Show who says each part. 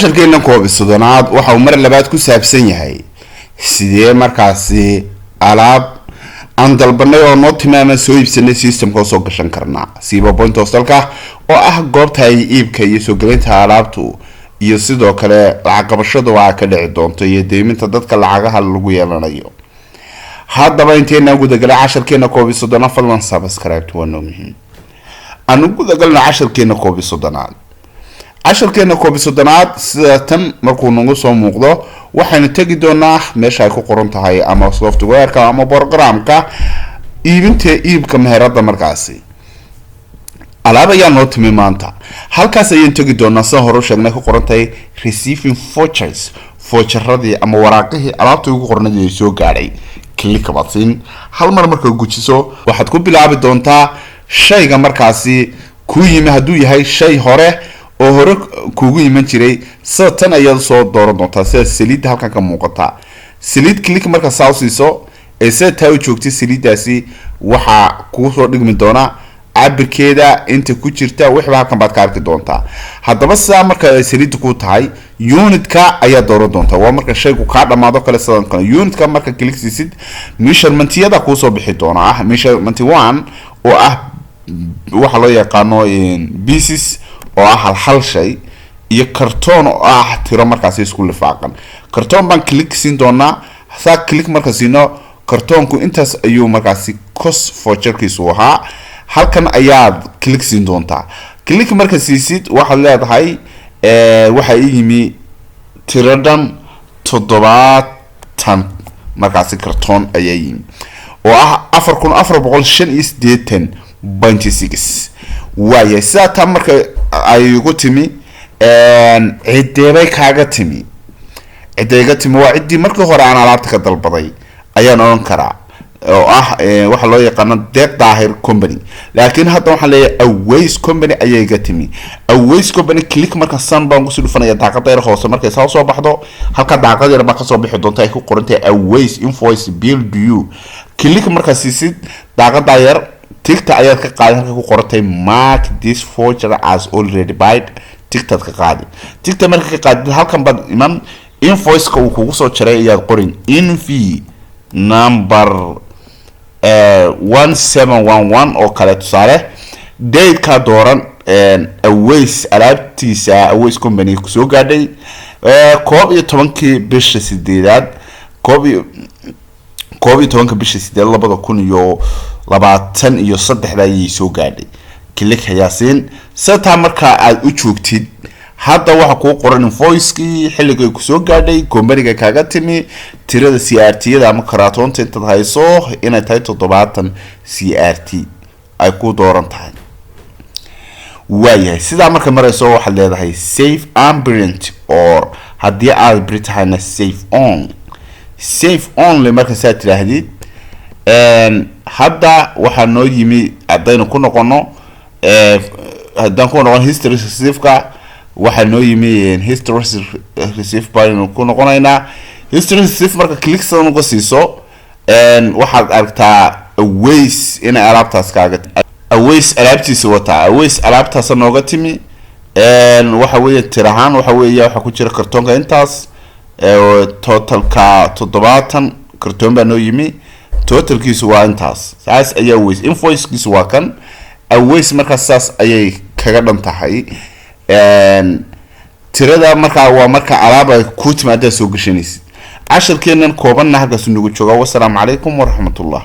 Speaker 1: Casharkeena 31aad waxa uu mar labaad ku saabsan yahay sidee markaasi alaab aan dalbanay oo noo timi ama soo iibsanay systemka soo gashan karnaa, siiba point of sale-ka oo ah goobta ay iibka iyo soo gelinta alaabtu iyo sidoo kale lacag qabashadu aa ka dhici doonto iyo deyminta dadka lacagaha lagu yeelanayo. Haddaba inteynaan gudagalay casharkeena 31aad, fadlan subscribe waa noo muhiim. Aan gudagalno casharkeena 31aad. Casharkeena 31aad sida tan markuu nagu soo muuqdo, waxaynu tegi doonaa meesha ay ku qoran tahay ama softwareka ama programka iibinta iibka meherada. Markaasi alaab ayaa noo timi maanta, halkaas ayaan tegi doonaa. Sida hore u sheegnay, ku qoran tahay receiving vouchers, voucheradii ama waraaqihii alaabta ugu qornadii ay soo gaadhay, click baad siin hal mar. Markaa gujiso, waxaad ku bilaabi doontaa shayga markaasi kuu yimi. Hadduu yahay shay hore oo hore kuugu iman jiray, sida tan ayaad soo dooran doontaa, sida saliidda halkan ka muuqata. Saliid click marka saa usiiso ee sida taa u joogtay, saliiddaasi waxaa kuusoo dhigmi doona cabirkeeda, inta ku jirta, wixiba halkan baad ka arki doontaa. Haddaba sidaa marka ay saliidda ku tahay, unitka ayaa dooran doontaa. Waa marka shaygu kaa dhamaado kale. Sidan kale unitka marka click siisid, measurementyada kuusoo bixi doona ah measurement one oo ah waxa loo yaqaano pieces oo ah hal hal shay, iyo carton oo ah tiro markaasi isku lifaaqan. Carton baan click siin doonaa. Saa click marka siino, kartoonku intaas ayuu markaasi cost voucherkiisu ahaa. Halkan ayaad click siin doontaa. Click marka siisid, waxaad leedahay waxaa ii yimi tiro dhan 70 markaasi kartoon ayaa yimi oo ah 4485.6. Waaya, sidaa taa marka ay igu timi, cideebay kaaga timi? Cidday iga timi waa ciddii markii hore aan alaabta ka dalbaday ayaan odhan karaa, oo ah waxaa loo yaqaano Deeq Daahir Company. Laakiin hadda waxaan leeyahay Aways Company ayaa iga timi. Aways Company click marka san baan kusii dhufanaya. Daaqada yar hoose markay saa soo baxdo, halka daaqada yar baa kasoo bixi doonta ay ku qoran tahay Aways invoice bill due. Click markaa siisid, daaqada yar tickta ayaad ka qaadi. Halka ku qoran tahay "Mark this voucher as already paid", ticktaad ka qaadi. Tickta marka ka qaadid, halkan baad iman. Invoiceka uu kugu soo jaray ayaad qorin, inv number 1711 oo kale tusaale. Datekaa dooran. Aways alaabtiisa Aways Company kusoo gaadhay 11-kii bisha sideedaad, 11-ka bisha sideed 2023-da ayay soo gaadhay. Click ayaa siin. Sitaa markaa aada u joogtid, hadda waxaa kuu qoran invoicekii, xilligay kusoo gaadhay, companyga kaaga timi, tirada CRT-yada ama karaatoonta intaad hayso inay tahay 70 CRT ay ku dooran tahay. Waayahay, sidaa marka marayso, waxaad leedahay save and print, or haddii aad print tahayna save on, save only. Marka saa tidhaahdid, hadda waxaa noo yimi, haddaynu ku noqono, haddaan ku noqono history receiveka, waxaa noo yimi history receive baynu ku noqonaynaa. History receive marka click sidan uga siiso, waxaad aragtaa Aways inay alaabtaas kaaga, Aways alaabtiisa wataa. Aways alaabtaasa nooga timi. Waxa weeye tir ahaan, waxa weeye waxaa ku jira kartoonka intaas, totalka 70 kartoon baa noo yimi, totalkiisu waa intaas. Saas ayaa Aways invoicekiisu waa kan Aways. Markaas saas ayay kaga dhan tahay tirada. Markaa waa marka alaab ay ku timaadaa soo gashanaysid. Cashirkeenan koobanna halkaasu nagu joogaa. Wasalaamu calaykum waraxmatullah.